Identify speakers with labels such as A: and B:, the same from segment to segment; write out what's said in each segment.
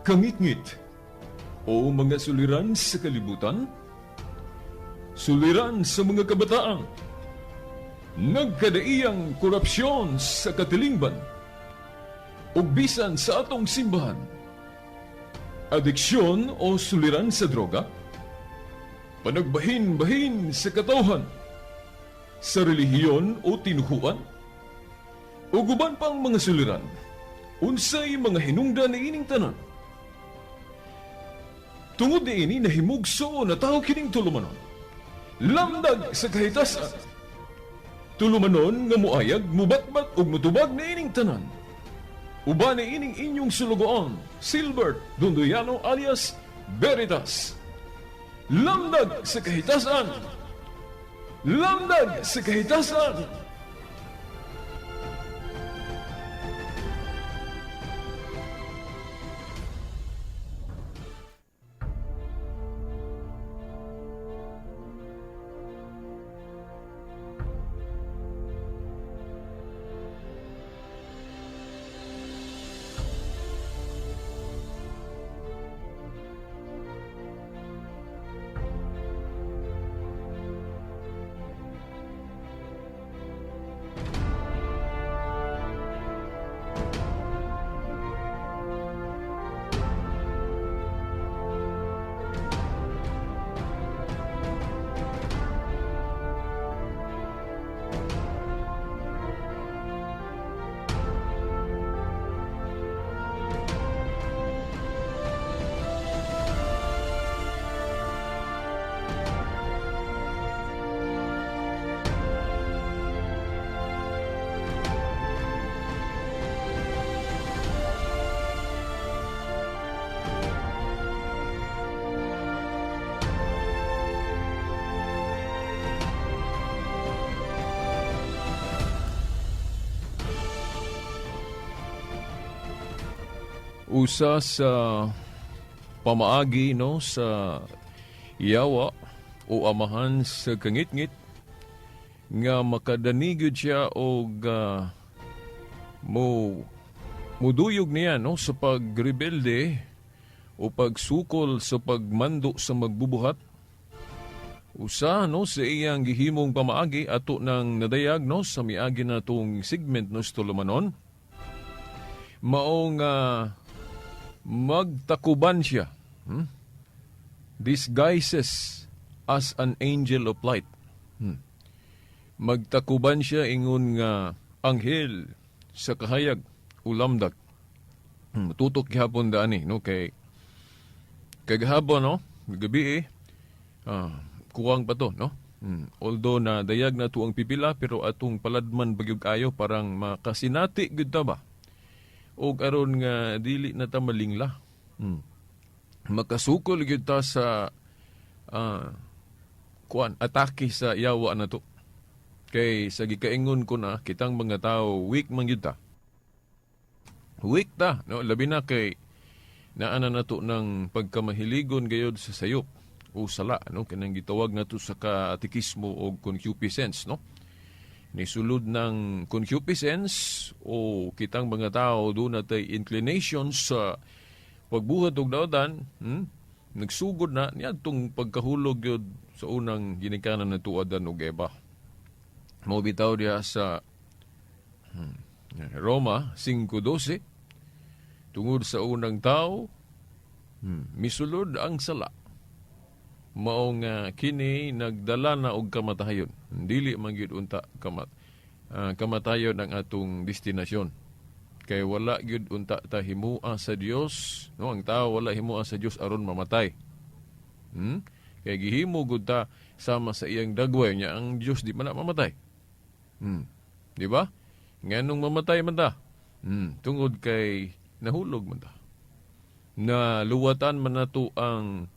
A: Kangitngit o mga suliran sa kalibutan, suliran sa mga kabataan, nagkadaiyang korupsyon sa katilingban, ug bisan sa atong simbahan, adiksyon o suliran sa droga, panagbahin-bahin sa katawhan, sa relihiyon o tinuhuan, ug uban pang mga suliran, unsay mga hinungdan niining tanan. Tungod niini nahimugso na tao kining tulumanon. Lamdag sa kahitasan. Tulumanon nga muayag, mubatbat ug mutubag niining tanan. Uban niining inyong sulugoon, Silbert Dunduyano alias Veritas. Lamdag sa kahitasan. Lamdag sa kahitasan. Usa sa pamaagi, no, sa yawa o amahan sa kangitngit nga makadanigid siya og mo muduyog niya, no, sa pagrebelde o pagsukol sa pagmando sa magbubuhat. Usa, no, sa iyang gihimong pamaagi ato nang nadayag, no, sa miagi na tong segment, no, sa tulumanon, mao nga magtakuban siya. Disguises as an angel of light. Magtakuban siya ingon nga anghel sa kahayag ulamdag. Tutok gihapon daani, no, kay kagahapon, no, gabi eh, kuwang pa to, no. Although na dayag na to ang pipila, pero atong paladman bagyog ayo parang makasinati gyud ta ba. Og aron nga dili na ta malingla. Makasukol gyud ta sa kuan atake sa yawa na to. Kay sa gikaingon ko na kitang mga tao weak man gyud ta. Weak ta, no, labi na kay naana nato ng pagkamahiligon gayod sa sayop o sala, no, kanang gitawag nato sa katekismo og concupiscence, no. Nisulod ng concupiscence o kitang mga tao doon natay inclination sa pagbuhat og daodan, nagsugod na niadtong pagkahulog yun sa unang ginikanan na tuadan og Eva. Mao bitaw diha sa Roma 5:12, tungod sa unang tao, misulod ang sala. Mao nga kini nagdala na og kamatayon. Dili man gyud unta kamatayon ang atong destinasyon. Kay wala gyud unta ta himua sa Dios, no, ang tao wala himua sa Dios aron mamatay. Kay gihimo gud ta sama sa iyang dagway niya, ang Dios di man na mamatay. Di ba? Nganong mamatay man ta? Tungod kay nahulog man ta. Na luwatan man nato ang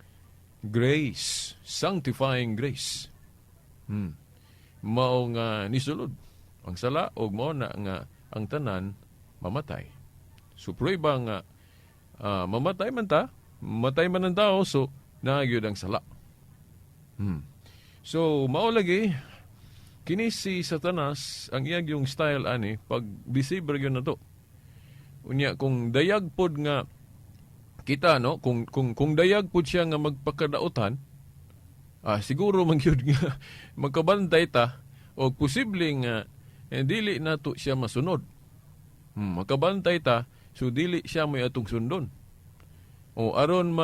A: grace, sanctifying grace. Mao nga nisulod ang sala og mao na nga ang tanan mamatay. So prueba nga mamatay man ta, mamatay man ang tao, so naa gyud ang sala. So mao lagi kini si Satanas ang iyang yung style ani pag deceiver gyud na to. Unya kung dayag pod nga Kita, no, kung dayag pud siya nga magpakadaotan, siguro man gyud nga magkabantay ta o posible nga dili nato siya masunod. Makabantay ta, so dili siya may atong sundon. O aron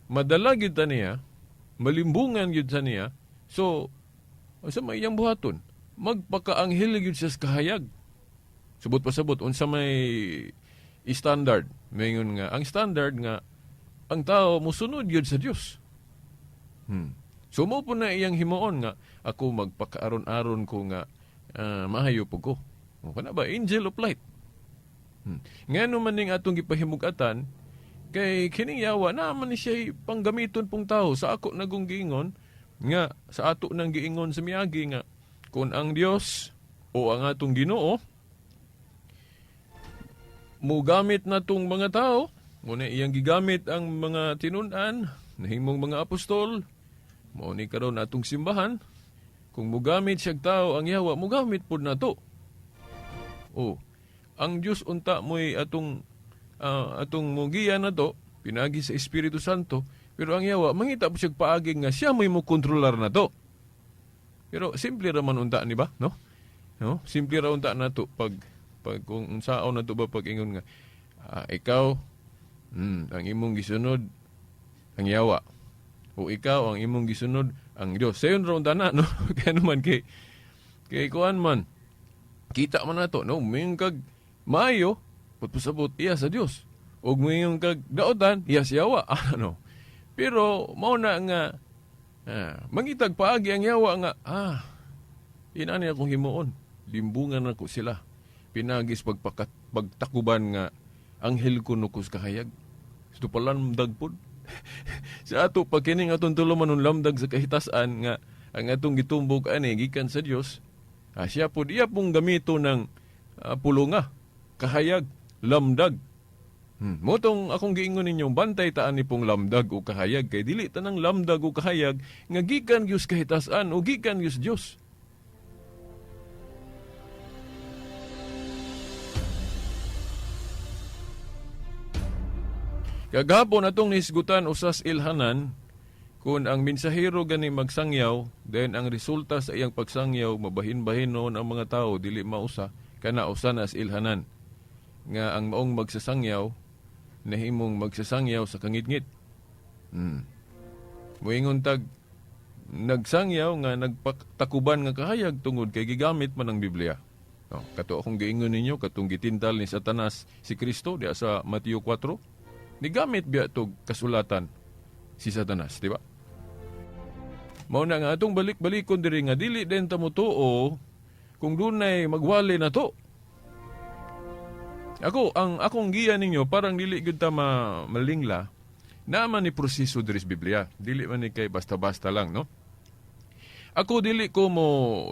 A: madala gyud ta niya, malimbungan gyud sa niya, so sa may iyang buhaton, magpakaanghel gyud siya sa kahayag. Subot pasabot unsa may standard. Mayngon nga ang standard nga ang tao musunod gyud sa Dios. So mo po na iyang himuon nga ako magpakaaron-aron ko nga maayo po ko. O kana ba angel of light? Ngano man ning atong gipahimugatan kay kining yawa na man ni siya panggamiton pong tao sa ako nagong giingon nga sa ato nang giingon sa miagi nga kung ang Dios o ang atong Ginoo mugamit na tong mga tao, muna iyang gigamit ang mga tinun-an, nahimong mga apostol, mao ni karon atong simbahan, kung mugamit siyag tao ang yawa, mugamit pud nato. O, ang Dios unta mo'y atong mugiya na to, pinagi sa Espiritu Santo, pero ang yawa, mangita po siyag paagi nga siya mo'y mukontrolar na to. Pero simple ra man unta ni ba, no? No? Simple ra unta na to pag kung unsaon na to ba pag ingon nga ikaw ang imong gisunod ang yawa o ikaw ang imong gisunod ang Dios. Sayon ra unta na, no? Kaya naman kay kuan man kita man nato, no, moingon kag maayo putpusabot iya sa Dios ug moingon kag daotan iya sa yawa. Ano? Pero mao na nga mangitag paagi ang yawa nga inani akong himuon, limbungan nako sila pinagis pagtakuban nga anghel ko nukos kahayag. So palamdag pod. Sa ato pag kining atong tulumanon lamdag sa kahitasan nga ang atong gitumbok ani gikan sa Dios, siya pod iya pong gamito ng pulunga, kahayag, lamdag. Motong akong giingon ninyo, bantay taan ni pong lamdag o kahayag kay dili tanang lamdag o kahayag nga gikan gyud kahitasan o gikan gyud Dios. Kagahapon atong nisgutan usas ilhanan kung ang mensahero gani magsangyaw, then ang resulta sa iyang pagsangyaw mabahin-bahin noon ang mga tao dili mausa kana usa na ilhanan nga ang maong magsasangyaw nahimong magsasangyaw sa kangitngit. Moingon tag nagsangyaw nga nagpatakuban nga kahayag tungod kay gigamit man ang Biblia. No, kato akong giingon ninyo katong gitintal ni Satanas si Kristo diha sa Mateo 4. Nigamit biya tog kasulatan si Satanas, di ba? Mao na nga atong balik-balikon diri nga dili din ta motuo kung dunay magwali na to. Ako, ang akong giya ninyo parang dili gyud ta malingla. Naa man ni proseso diri sa Biblia. Dili man ni kay basta-basta lang, no? Ako dili ko mo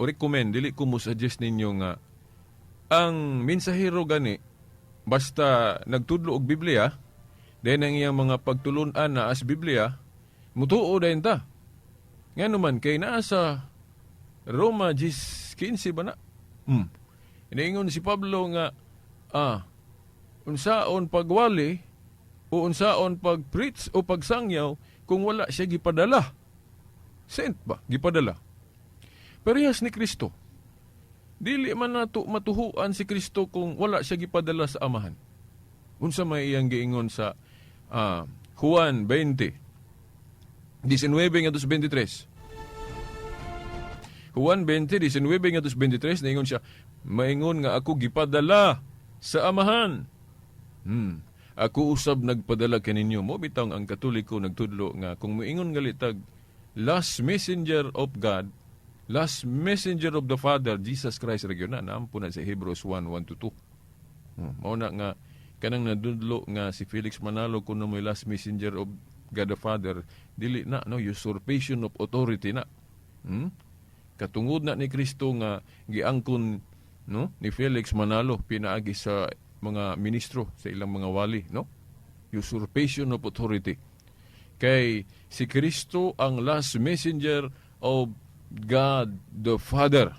A: recommend, dili ko mo suggest ninyo nga ang mensahero gani basta nagtudlo og Biblia, then ang iyang mga pagtulunan na as Biblia, mutuo dayon ta. Ngano man kay naa sa Roma 10:15 ba na? Inaingon si Pablo nga unsaon pagwali o unsaon pag-preach o pagsangyaw kung wala siya gipadala. Sent ba? Gipadala. Parehas ni Kristo. Dili man nato matuhuan si Kristo kung wala siya gipadala sa Amahan. Unsa may iyang giingon sa Juan 20, 19 ngadto sa 23. Juan 20, 19 ngadto sa 23, naingon siya, maingon nga ako gipadala sa Amahan. Ako usab nagpadala kaninyo. Mo bitang ang Katoliko nagtudlo nga kung moingon galitag last messenger of God, last messenger of the Father, Jesus Christ ra gyud na, naampo na sa Hebrews 1, 1 to 2. Mao na nga kanang nadudlo nga si Felix Manalo kuno mo'y last messenger of God the Father, dili na, no, usurpation of authority na. Katungod na ni Kristo nga giangkon, no, ni Felix Manalo pinaagi sa mga ministro sa ilang mga wali, no? Usurpation of authority. Kay si Kristo ang last messenger of God the Father.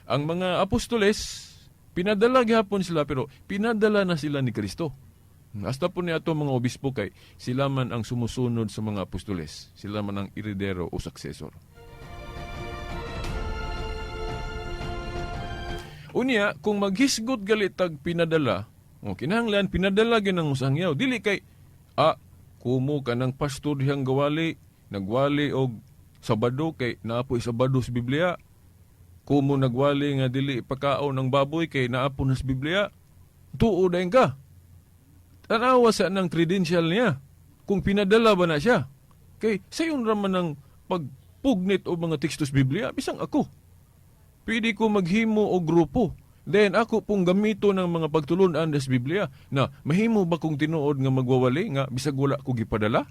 A: Ang mga apostoles, pinadala gihapon sila, pero pinadala na sila ni Kristo. Hasta po niya ato mga obispo kay sila man ang sumusunod sa mga apostoles. Sila man ang heredero o successor. Unya, kung maghisgot gali tag pinadala, o kinahanglan pinadala gyud ang usang yaw. Dili kay kumo ka ng pastor dihang gawali, nagwali og Sabado kay naa po'y Sabado sa Biblia. Kumo nagwali nga dili ipakaon ang baboy kay naa po na sa Biblia. Tuo dayon ka. Tanawa sa nang credential niya. Kung pinadala ba na siya. Kay sayon ra man ang pagpugnit o mga teksto sa Biblia, bisang ako. Pwede ko maghimo og grupo. Then ako pong gamito ng mga pagtulunan sa Biblia na mahimo ba kong tinuod nga magwawali nga bisag wala ko gipadala?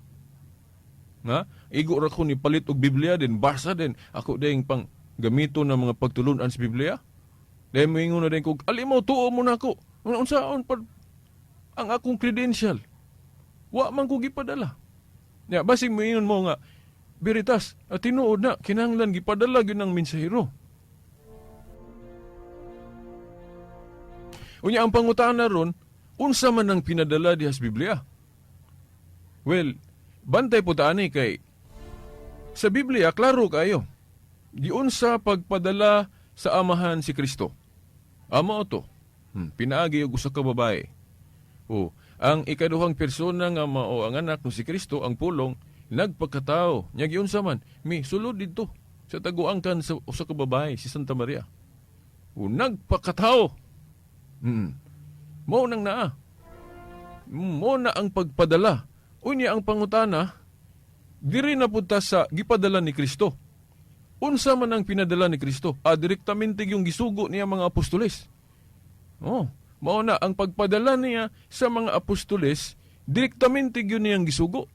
A: Nga igo ra ko ni palit og Biblia, din basa, din ako ding pang gamito ng mga pagtulunan sa Biblia. Then moingon na din ko, alimaw, tuo mo na ako. Unsaon pa ang akong credential? Wa man ko gipadala. Ya, basig moingon mo nga Veritas, at tinuod na kinahanglan gipadala gyud ng mensahero. Unya ang pangutana ron, unsa man ang pinadala diha sa Biblia? Well, bantay po ta ani kay sa Biblia klaro kayo. Giunsa pagpadala sa Amahan si Kristo. Amo to. Pinaagi og usa ka babae. O, ang ikaduhang persona nga mao ang anak no si Kristo, ang pulong nagpagkatao. Nya giunsa man, mi sulod didto sa taguangkan sa usa ka babae si Santa Maria. O, nagpakatao. Mao nang naa. Mao na ang pagpadala. Unya ang pangutana, diri na punta sa gipadala ni Kristo. Unsa man ang pinadala ni Kristo? Direktamente yung gisugo niya mga apostoles. Oh, mao na ang pagpadala niya sa mga apostoles, direktamente gyud niyang gisugo.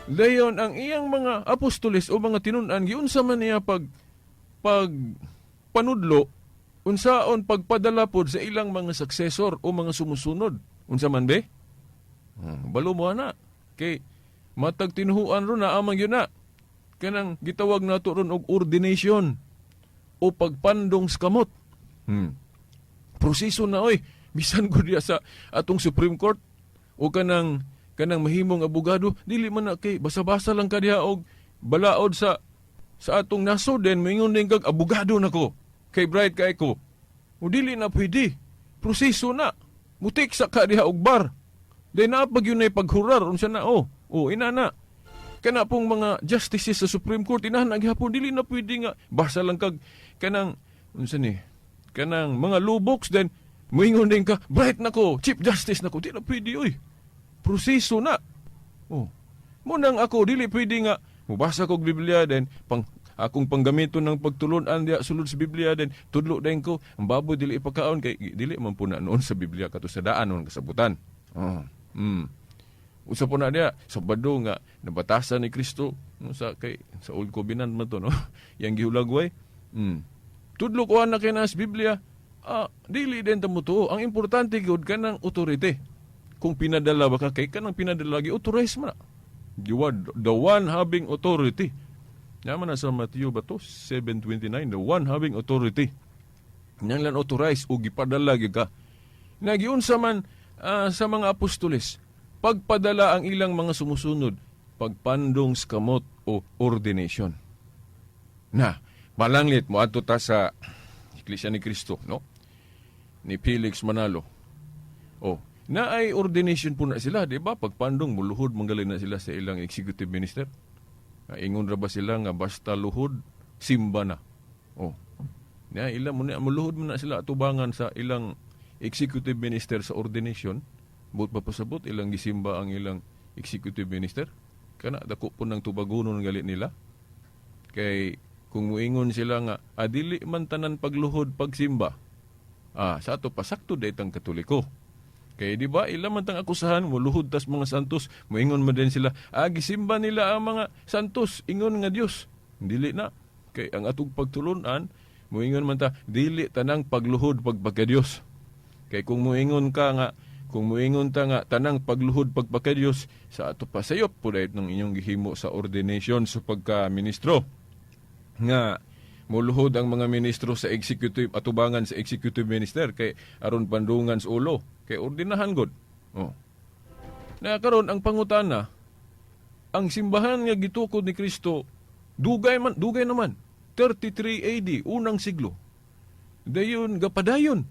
A: Dayon ang iyang mga apostoles o mga tinun-an, giunsa man niya pag panudlo, unsaon pagpadala pod sa ilang mga successor o mga sumusunod. Unsa man be? Balo mo ana. Kay matag tinuhuan ron na amang yun na. Kanang gitawag nato ron og ordination o pagpandong sa kamot. Proseso na oy. Bisan gud diya sa atong Supreme Court o kanang mahimong abogado, dili man na kay basa-basa lang ka diha og balaod sa atong nasod, then moingon din kag abogado nako. Kay bright kay ko. O dili na pwede. Proseso na. Mutik sa ka diha og bar. Then naapag yun ay paghurar unsa na oh. Oh, ina na. Kana pong mga justices sa Supreme Court inahan naghapon, dili na pwede nga basa lang kag kanang unsa ni kanang mga law books, then moingon din ka, bright na ko, chief justice na ko. Di na pwede oy. Proseso na. Oh. Munang ako dili pwede nga mubasa kog Biblia, then pang akong panggamiton ng pagtulunan diha sulod sa Biblia, then tudlo din ko ang baboy dili ipakaon kay dili man po na noon sa Biblia kato sa daan noon kasabutan. Oh. Usa po na diha Sabado nga nabatasan ni Kristo no, sa kay sa Old Covenant man to no. Yang gihulagway. Tudlo ko ana kay na sa Biblia. Dili din ta mo tuo. Ang importante gyud kanang authority. Kung pinadala ba ka kay kanang pinadala gi authorize man na. You are the one having authority. Yaman na sa Matthew ba to? 7:29, the one having authority. Nang lan authorize o gipadala gyud ka. Nagiunsa man sa mga apostoles, pagpadala ang ilang mga sumusunod, pagpandong sa kamot o ordination. Na, malanglit mo adto ta sa Iglesia ni Cristo, no? Ni Felix Manalo. Oh, na ay ordination po na sila, di ba? Pagpandong, muluhod, manggaling na sila sa ilang executive minister. Ingon ra ba sila nga basta luhod, simba na. Oh. Na ilang mo na muluhod mo na sila atubangan sa ilang executive minister sa ordination. But papasabot ilang gisimba ang ilang executive minister. Kana dako po ng tubagonon gali nila. Kay kung muingon sila nga adili man tanan pagluhod pagsimba. Sa ato pasakto daytang Katoliko. Kay di ba ila man tang akusahan muluhod tas mga santos, moingon man din sila, gisimba nila ang mga santos, ingon nga Dios. Dili na. Kay ang atong pagtulunan, moingon man ta dili tanang pagluhod pagpakadiyos. Kay kung moingon ka nga, kung moingon ta nga tanang pagluhod pagpakadiyos, sa ato pa sayop po dahil ng inyong gihimo sa ordination sa pagka-ministro. Nga muluhod ang mga ministro sa executive, atubangan sa executive minister kay aron pandungan sa ulo kay ordinahan god. Oh. Na karon ang pangutana, ang simbahan nga gitukod ni Kristo dugay man, dugay naman, 33 AD, unang siglo. Dayon gapadayon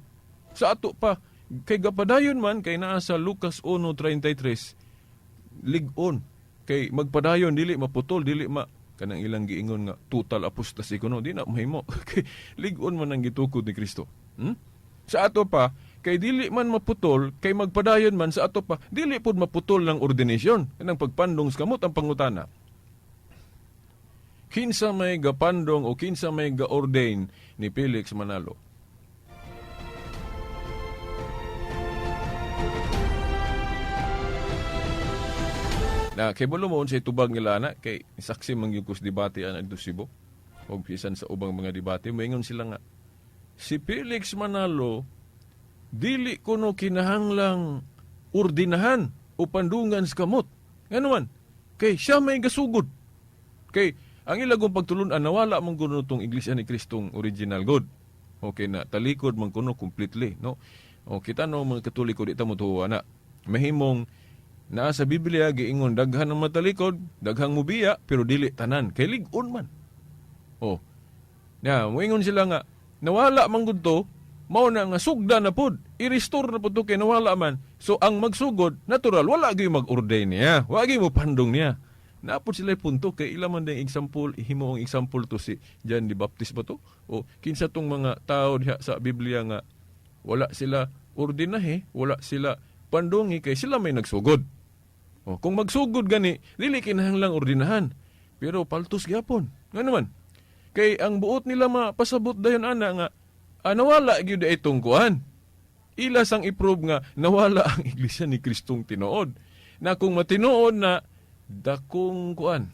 A: sa ato pa, kay gapadayon man kay naa sa Lucas 1:33, lig-on kay magpadayon, dili maputol, dili ma kanang ilang giingon nga total apostasy kuno, di na mahimo kay lig-on man ang gitukod ni Kristo. Sa ato pa kay dili man maputol, kay magpadayon man sa ato pa, dili pud maputol ng ordination, kanang pagpandong sa kamot. Ang pangutana, kinsa may gapandong o kinsa may ga-ordain ni Felix Manalo? Na kay mo sa tubag nila na kay saksi man gyud ko sa debate ana dito Cebu og bisan sa ubang mga debate, moingon sila nga si Felix Manalo dili kuno kinahanglang ordinahan o pandungan sa kamot. Ngano man? Kay siya may gasugod. Kay ang ilagong pagtulunan, nawala man kuno tong Iglesia ni Kristong original god. Okay na talikod man kuno completely, no? O kita no mga Katoliko, di ta mo tuwa na. Mahimong naa sa Biblia giingon daghan ang matalikod, daghang mubiya, pero dili tanan kay lig-on man. Oh. Na moingon sila nga nawala man gud to, mao na nga sugda na pud, i-restore na pud to kay nawala man. So ang magsugod, natural wala gyud mag-ordain niya, wa gyud mo pandong niya. Naapod sila punto kay ila man ding example, himo ang example to si John the Baptist ba to? O kinsa tong mga tao diha sa Biblia nga wala sila ordinahe, wala sila pandungi kay sila may nagsugod. O, kung magsugod gani, dili kinahanglang ordinahan. Pero paltos gyapon. Ngano man? Kay ang buot nila mapasabot dayon ana nga nawala gyud itong kuan. Ila sang i-prove nga nawala ang Iglesia ni Kristong tinuod. Na kung matinuod na dakong kuan,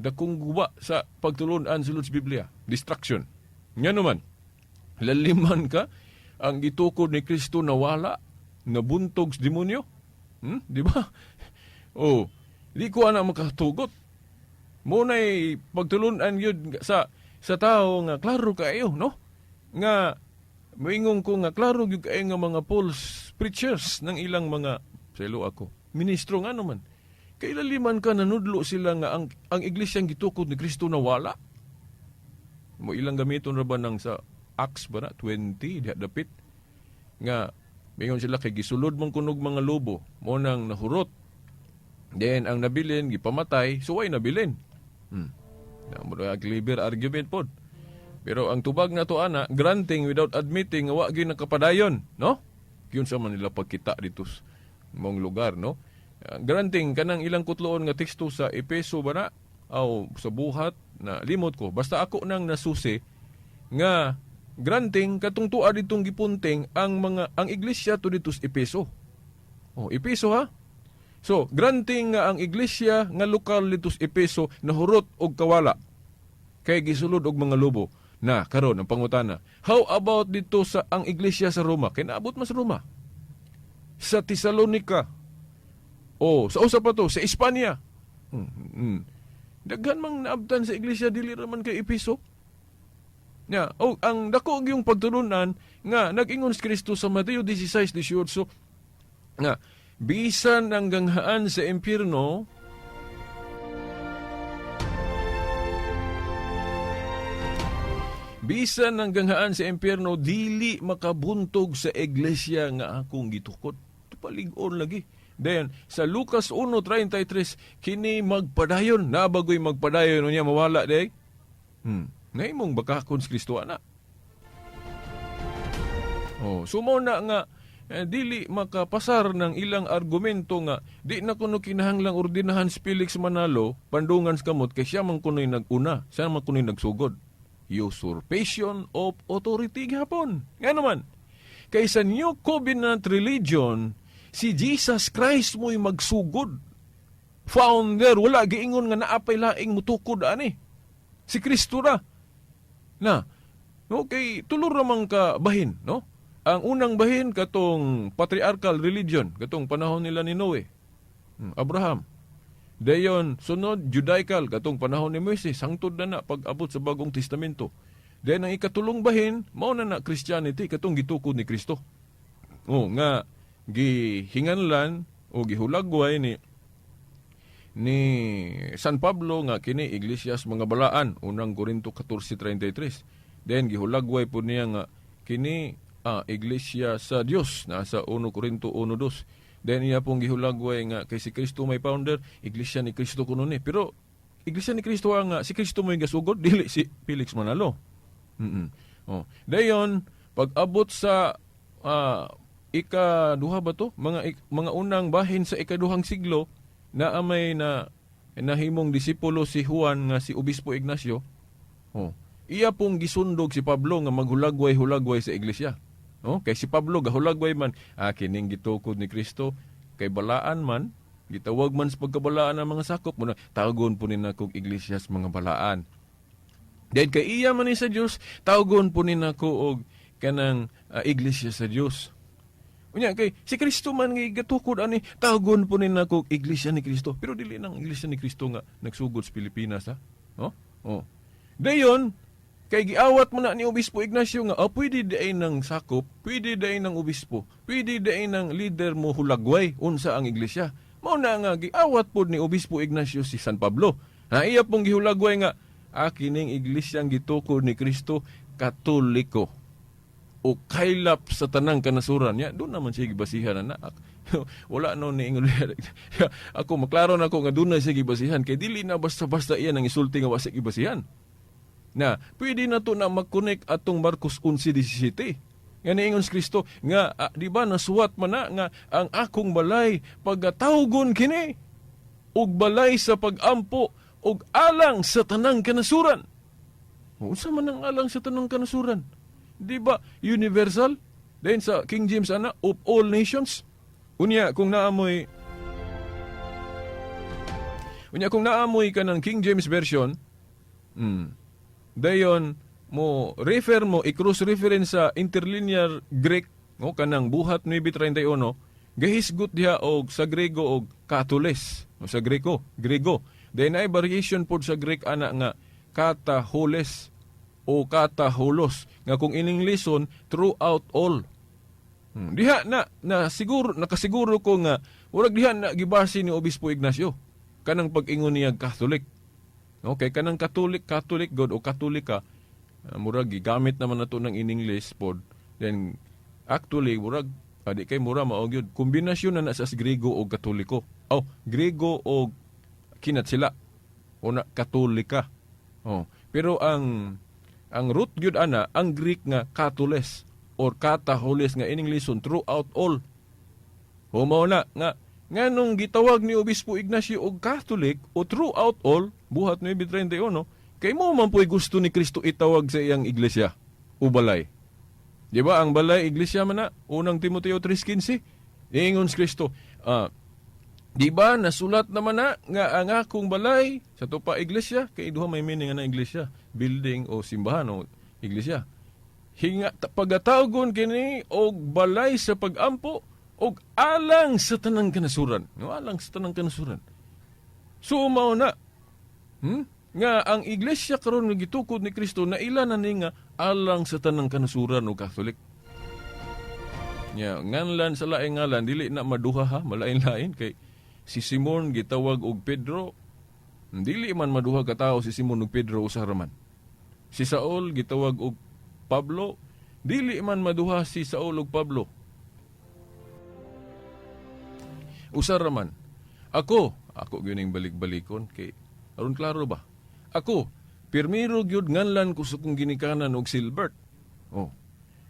A: dakong guba sa pagtulun-an sulod sa Biblia, destruction. Ngano man? Laliman ka ang gitukod ni Kristo nawala, nabuntog sa demonyo. Di ba? Oh, di ko ana makatugot. Muna'y pagtulunan yun sa tao nga klaro kaayo, no? Nga moingon ko nga klaro gyud kaayo nga mga false preachers ng ilang mga selo ako. Ministro nga naman. Kay laliman ka nanudlo sila nga ang iglesia ang gitukod ni Kristo nawala. Mo ilang gamiton ra ba nang sa Acts ba na 20 diha dapit nga mingon sila kay gisulod man kunog mga lobo mo nang nahurot. Then ang nabilin gipamatay, so way nabilin. Na mo ang clever argument pod. Pero ang tubag na to ana, granting without admitting nga wa gyud nakapadayon, no? Gyud sa man nila pagkita dito sa mong lugar, no? Granting kanang ilang kutloon nga teksto sa Epeso ba na aw sa buhat na limot ko. Basta ako nang nasusi nga granting katong tuwa ditong gipunting ang mga ang iglesia to dito sa Epeso. Oh, Epeso ha. So, granting nga ang iglesia nga lokal dito sa Epeso nahurot og kawala kay gisulod og mga lobo. Na karon ang pangutana, how about dito sa ang iglesia sa Roma? Kay naabot man sa Roma. Sa Tesalonica. Oh, sa usa pa to, sa Espanya. Daghan mang naabtan sa iglesia dili ra man kay Epeso. Nya, oh, ang dako gyung pagtulunan nga nag-ingon si Kristo sa Mateo 16:18 nga bisan ang ganghaan sa impyerno bisan ang ganghaan sa impyerno dili makabuntog sa iglesia nga akong gitukod. Palig-on lagi. Then sa Lucas 1:33 kini magpadayon, nabagoy magpadayon unya mawala day. Naimong bakakon si Kristo ana. Oh, sumo na nga dili makapasar ng ilang argumento nga di na kuno kinahanglang ordinahan si Felix Manalo pandungan sa kamot kay siya man kuno'y nag-una, siya man kuno'y nagsugod. Usurpation of authority gihapon. Nga naman, kay sa New Covenant Religion, si Jesus Christ mo'y magsugod. Founder, wala giingon nga naapay laing mutukod ani. Si Kristo ra. Na, okay, tulor ramang ka bahin, no? Ang unang bahin katong patriarchal religion, katong panahon nila ni Noe, Abraham. Dayon sunod Judaical katong panahon ni Moises, hangtod na na pag-abot sa Bagong Testamento. Then ang ikatulong bahin mao na na Christianity katong gitukod ni Kristo. Oh, nga Gihinganlan o gihulagway ni San Pablo nga kini iglesia sa mga balaan, Unang Korinto 14:33. Then gihulagway po niya nga kini iglesia sa Dios, nasa 1 Korinto 1:2. Then iya pong gihulagway nga kay si Kristo may founder, iglesia ni Kristo kuno ni. Pero iglesia ni Kristo nga si Kristo mo gasugod, dili si Felix Manalo. Oh. Dayon pag-abot sa ikaduha ba to? Mga unang bahin sa ikaduhang siglo, naa may na nahimong disipulo si Juan nga si Obispo Ignacio. Oh. Iya pong gisundog si Pablo nga maghulagway-hulagway sa iglesia. Oh, kay si Pablo gahulagway man, kining gitukod ni Kristo kay balaan man, gitawag man sa pagkabalaan ang mga sakop mo na tawagon po ni nako iglesia sa mga balaan. Dahil kay iya man ni sa Dios, tawagon po ni nako og kanang iglesia sa Dios. Unya kay si Kristo man nga gatukod ani, tawagon po ni nako iglesia ni Kristo. Pero dili nang iglesia ni Kristo nga nagsugod sa Pilipinas, ha. Oh? Oh. Dayon kay giawat mo na ni Obispo Ignacio nga pwede diay ng sakop, pwede diay ng obispo, pwede diay ng leader mo hulagway unsa ang iglesia. Mao na nga giawat pod ni Obispo Ignacio si San Pablo. Ha, iya pong gihulagway nga kining iglesia ang gitukod ni Kristo, Katoliko o kaylap sa tanang kanasuran niya. Doon naman siya gibasihan na. Wala no ni ingon ako, maklaro na ako nga doon na siya gibasihan kay dili na basta-basta iyan ang isulti nga wa siya gibasihan. Na pwede na to na mag-connect atong Marcos 11:17. Nga niingon si Kristo nga di ba nasuwat man na nga ang akong balay pagatawgon kini og balay sa pagampo og alang sa tanang kanasuran. Unsa man ang alang sa tanang kanasuran? Di ba universal? Then sa King James ana, of all nations. Unya kung naamoy ka ng King James Version, dayon mo refer mo, i-cross reference sa interlinear Greek, no, kanang Buhat 9:31, gahisgot diha og sa Grego og katoles o sa Greko, Grego. Then ay variation pod sa Greek ana nga kataholes o kataholos nga kung in Englishon, throughout all. Diha na na siguro nakasiguro ko nga murag diha na gibase ni Obispo Ignacio kanang pag-ingon niya Catholic. Okay, kanang Catholic, Catholic God o Katolika, murag gigamit naman nato ng in English pod. Then actually murag di kay mura mao gyud kombinasyon na na sa Grego o Katoliko. Oh, Grego o kinat sila o na Katolika. Oh, pero ang root gyud ana ang Greek nga katoles or kataholes nga in English throughout all. Humaw na nga nganong gitawag ni Obispo Ignacio og Catholic o throughout all, Buhat 9:31, kay mo man po'y gusto ni Kristo itawag sa iyang iglesia o balay. Di ba ang balay iglesia man na, Unang Timoteo 3:15. Ingon si Kristo, di ba nasulat naman na nga ang akong balay sa tupa iglesia, kay duha may meaning na iglesia, building o simbahan o iglesia. Hinga pagatawgon kini og balay sa pagampo og alang sa tanang kanasuran. No, alang sa tanang kanasuran. So mao na nga ang iglesia karon nga gitukod ni Kristo na ila na ni nga alang sa tanang kanasuran o Catholic. Nya nganlan sa laing ngalan dili na maduha ha, malain-lain kay si Simon gitawag og Pedro, dili man maduha ka tawo si Simon ug Pedro, usa ra man. Si Saul gitawag og Pablo, dili man maduha si Saul ug Pablo. Usa ra man. Ako gyud ning balik-balikon kay aron klaro ba? Ako, pirmiro gyud nganlan ko sa kong ginikanan og Silbert. Oh.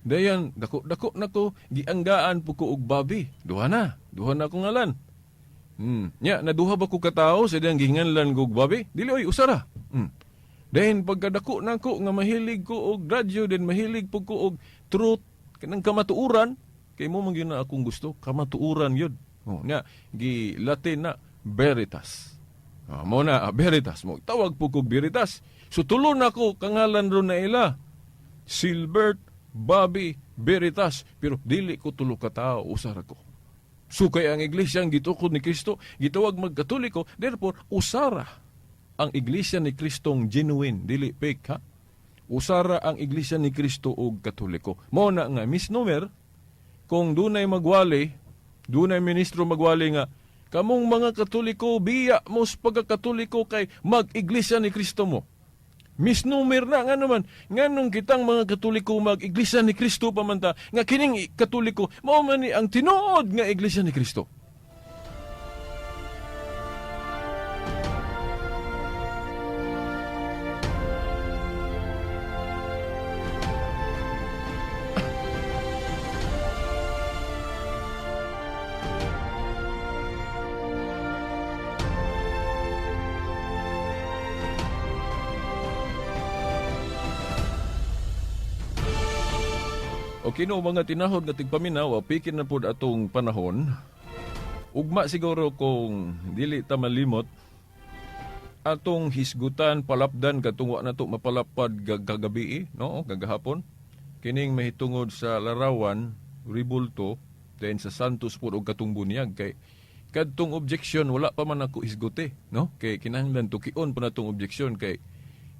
A: Dayan, dako dako nako gianggaan po ko og Bobby. Duha na, duha na akong ngalan. Nya, naduha ba ko katawo sa diyang gihinganlan ko og Bobby? Dili oy, usa ra. Then pagkadako nako nga mahilig ko og radyo, then mahilig po ko og truth, kanang kamatuoran, kay mo man gyud na akong gusto, kamatuoran gyud. Oh, nya gi Latin na Veritas. Ah, mo na Veritas mo. Tawag po kog Veritas. So tulo na ko kangalan ron na ila. Silbert, Bobby, Veritas. Pero dili ko tulo ka tao, usa ra ko. So kay ang iglesia ang gitukod ni Kristo, gitawag magkatoliko, therefore usara ang iglesia ni Kristong genuine, dili fake ha. Usara ang iglesia ni Kristo og Katoliko. Mao na nga misnomer kung dunay magwali Dunay ministro magwali nga kamong mga Katoliko, biya mo sa pagkakatoliko kay mag-iglesia ni Kristo mo. Misnomer na nga naman, nganong kitang mga Katoliko mag-iglesia ni Kristo pa man ta, nga kining Katoliko mao man ni ang tinuod nga iglesia ni Kristo. Okay no, mga tinahod nga tigpaminaw, pikin na pud atong panahon. Ugma siguro kung dili ta malimot atong hisgutan palapdan katong wa nato mapalapad kagabi, no, kagahapon. Kining mahitungod sa larawan ribulto then sa Santos pud og katong bunyag kay kadtong objection wala pa man ako hisguti, no? Kay kinahanglan tukion pa natong objection kay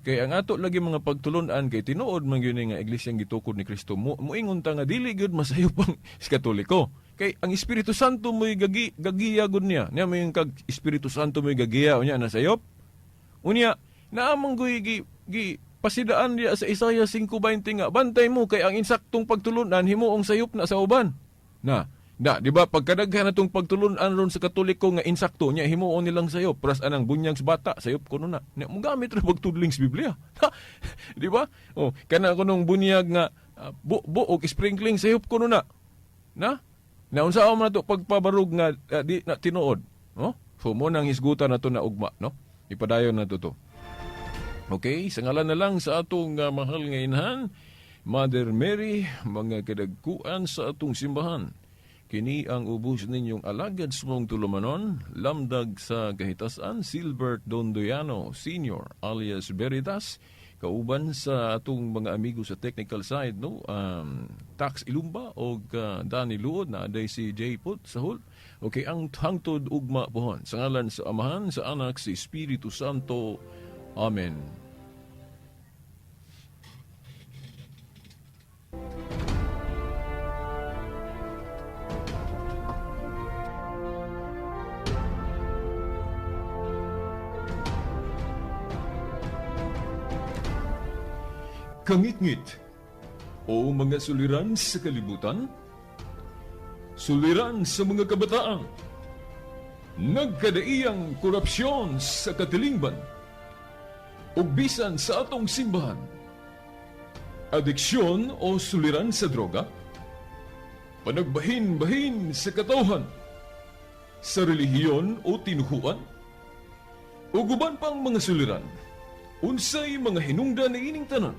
A: kay ang ato lagi mga pagtulon-an kay tinuod man gyud ni nga iglesia gitukod ni Kristo. Moingon ta nga dili gyud masayop ang Katoliko. Kay ang Espiritu Santo mo'y gagiya gud niya. Niya may kag Espiritu Santo mo'y gagiya unya nasayop. Unya naamang goy gi pasidaan diya sa Isaiah 5:20 nga bantay mo kay ang insaktong pagtulun-an himuong sayop na sa uban. Na, na, di ba pagkadaghan natong pagtulun-an ron sa Katoliko nga insakto nya himuon nilang sayop pras anang bunyag sa bata sayop kuno na. Nya mogamit ra pagtudling sa Biblia. Di ba? Oh, kana kunong bunyag nga bu og sprinkling sayop kuno na. Na? Na unsa man nato pagpabarug nga di na tinuod, no? So mo nang hisgutan nato na ugma, no? Ipadayon nato to. Okay, sa ngalan na lang sa atong mahal nga inahan, Mother Mary, mga kadagkuan sa atong simbahan. Kini ang ubos ninyong alagad sa mong tulumanon, lamdag sa kahitasan, Silbert Dondoyano Senior alias Veritas, kauban sa atong mga amigo sa technical side, no? Tax Ilumba o Danny Luod, na aday si Jay Put sa hul. Okay, ang hangtod ugma pohon. Sa ngalan sa Amahan, sa Anak, sa Espiritu Santo. Amen. Kangitngit o mga suliran sa kalibutan, suliran sa mga kabataan, nagkadaiyang korupsyon sa katilingban, ug bisan sa atong simbahan, adiksyon o suliran sa droga, panagbahin-bahin sa katawhan, sa relihiyon o tinuhuan, ug uban pang mga suliran, unsay mga hinungdan niining tanan.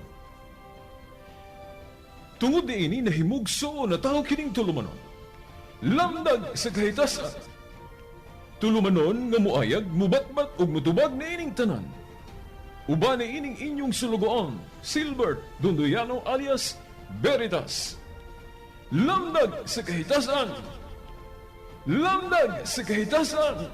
A: Tungod niini nahimugso na tao kining tulumanon. Lamdag sa kahitasan. Tulumanon nga muayag, mubatbat ug mutubag niining tanan. Uban niining inyong sulugoon, Silbert Dondoyano alias Veritas. Lamdag sa kahitasan. Lamdag sa kahitasan.